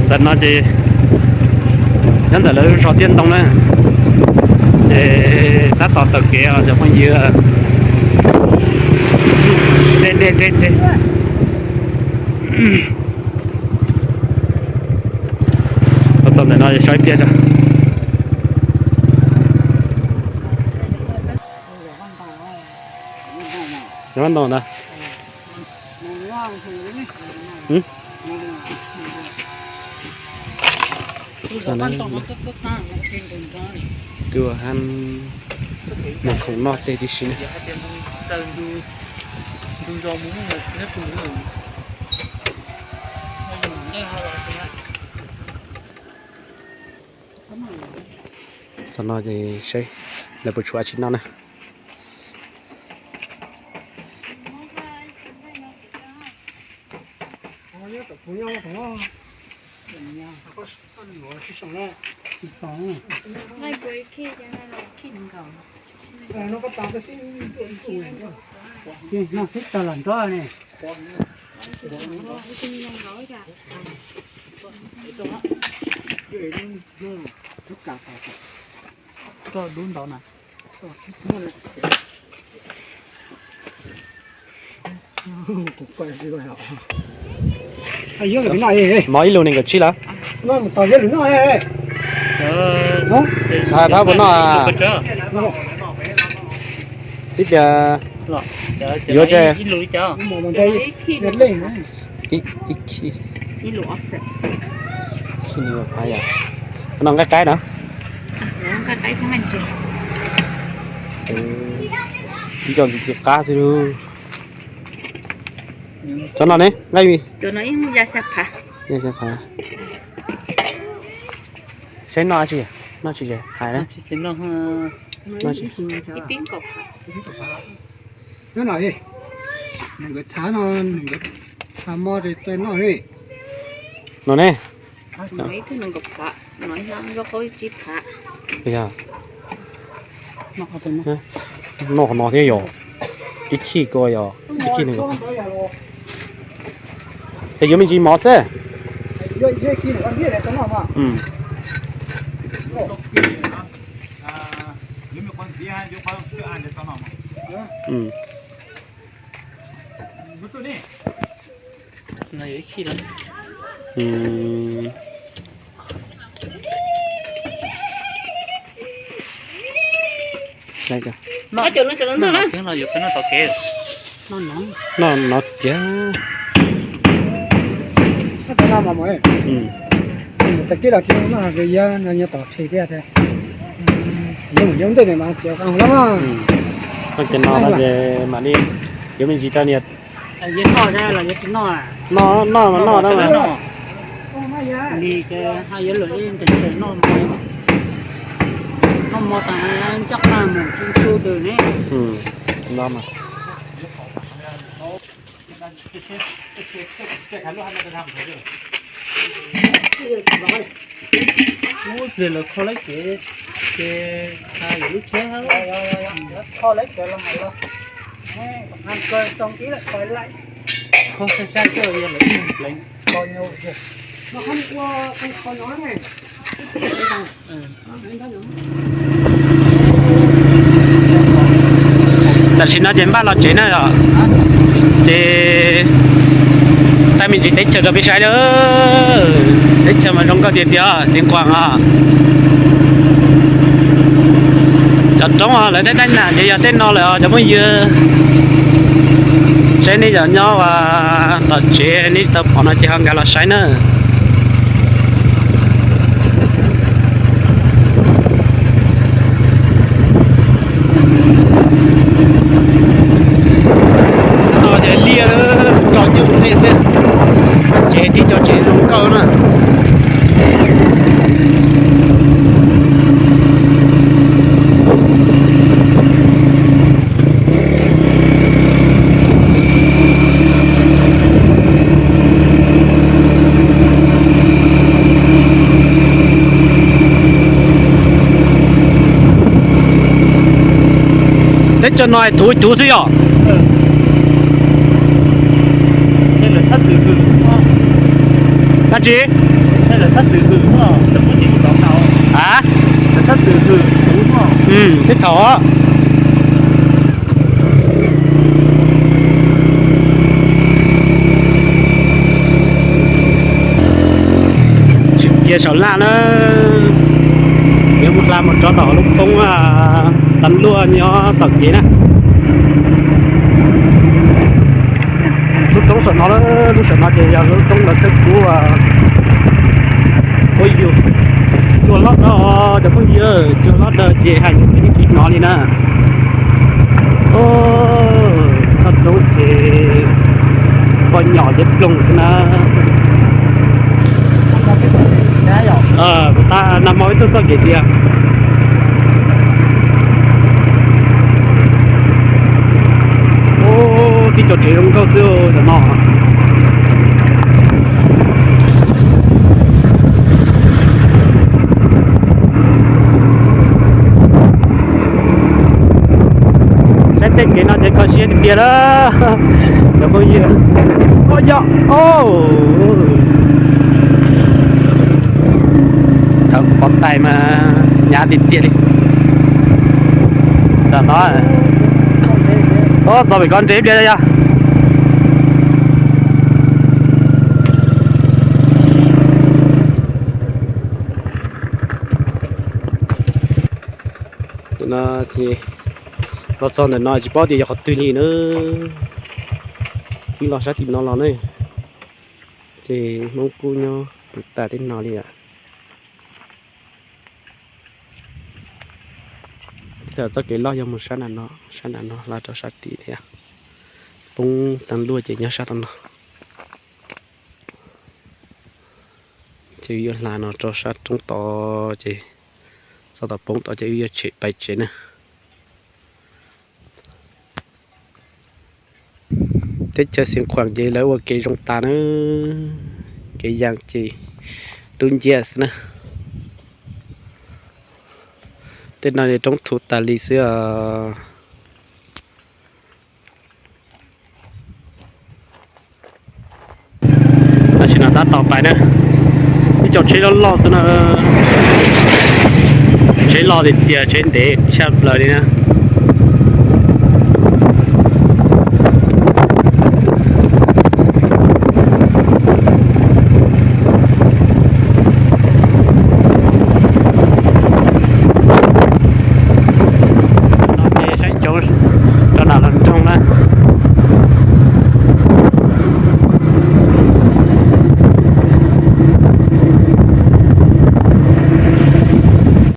Tam no ces nyob ntawm lawv zos Tiaj Ntoo na, ces tab tom taug kev os cov phooj ywg. Deb deb deb deb. Txog ntawm no saib pliag tso. Nyob ntoo ntag. Tus ha, noj khoom noj tej tib si na. Txog no ces saib lawv puas tshuav tsi noj na. Koj dub ntau na. Mov ib lus nees nkaum tsib lawm. Xav thab puas noj? Ib tias yuav tse. Ib khij, ib khij nws pab yom. No nqaij qaib na. Ib co ntxiv txiv qab xwb. Cov no ne, nqaij ya xya phav. Saib noj tsi, noj tsis hais na. Nyob no, nkawd thav no, nkawd thav mo ces txawj noj li. No ne. Noj qhov no thiab yog ib khij ko yog ib khij nees nkaum. Es yuav me ntsis mov xwb. No, no tiag. Tag kis los tsis noj, nyob tom tshis thiab. Yeej ntej mas tias qab hau lawm. Ces no ces mam li yuav me ntsis rau niam. Noj, noj mas noj na. Li ces yuav luam ib ntes ntshe noj, noj mov tas ncaj qha mus tsis ntshua dws ne. No mas. Ub, pliag lawv kho laib kev, ces hais lub tsheb, kho laib kev los mas los, hais kawg txog tib lawm kho laib, kho sai sai kawg yog lawv ib pleev kho nyuj. Tam sim no ces npaj los tsev na yom, ces thaij me ntsis teb chaws rau peb saib na. Teb chaws mas zoo nkauj tiag tiag xeev Kuas os. Cov roob lawv thaij thaij na ces yog tej no lawm os cov phooj ywg. Saib nej cov nyob ua tom tsev nej tsis tau pom no ces ho nkag los saib na. No ces liaj tso nyuj tej xwb, tsev tib co tsev zoo nkauj na. Teb chaws no thuv cuv xwb yom. Dab tsi? A, tej thaum tsis kiag saum laj na, yuav mus hla mus rov tom lub roob Tam Luaj nyob tom kev na. Lub roob saum no, lub saum no ces yog lub roob lawv txawb kub ua yug. Cua loj dawb, cov phooj ywg, cua loj dawb ces hais li yeej tsis hnov li na. Toj roob ces poj nyom ces ploog xwb na. Kuv tab nag hmo ib tuaj txoj kev tiag. Tib co tsev zoo nkauj xwb cov no. Saib tej kev no ces kho siab tiag tiag lawm cov phooj ywg. Ua yog, thaum pov tais mas hnyav tiag tiag li. Tam no, o, txog pem ko ntev pliag yog. No ces los txog ntawm no tsis paub tias yog qhov twg li na. Twb los sab tim no los ne, ces Hmoob kuj nyob puv tas teb no li lawm. Txoj kev loj yog mus sab nram no, sab nram no hla rau sab tid thiab. Poob Tam Luaj ces nyob sab tom no. Ces wb yuav hla no rau sab roob tod ces txog tom poob tod ces wb yuav tshem pais tsev na. Teb chaws Xiav Khuam ces lawv ua kev zoo tas na, kev yas ces dub nciab xwb na. Tej no roob thuv tas li xwb os. Tam sim no tab tom pais na, ib co tsheb loj loj xwb na. Tsheb loj tiag tiag, tsheb ntev tshaj plaws li na.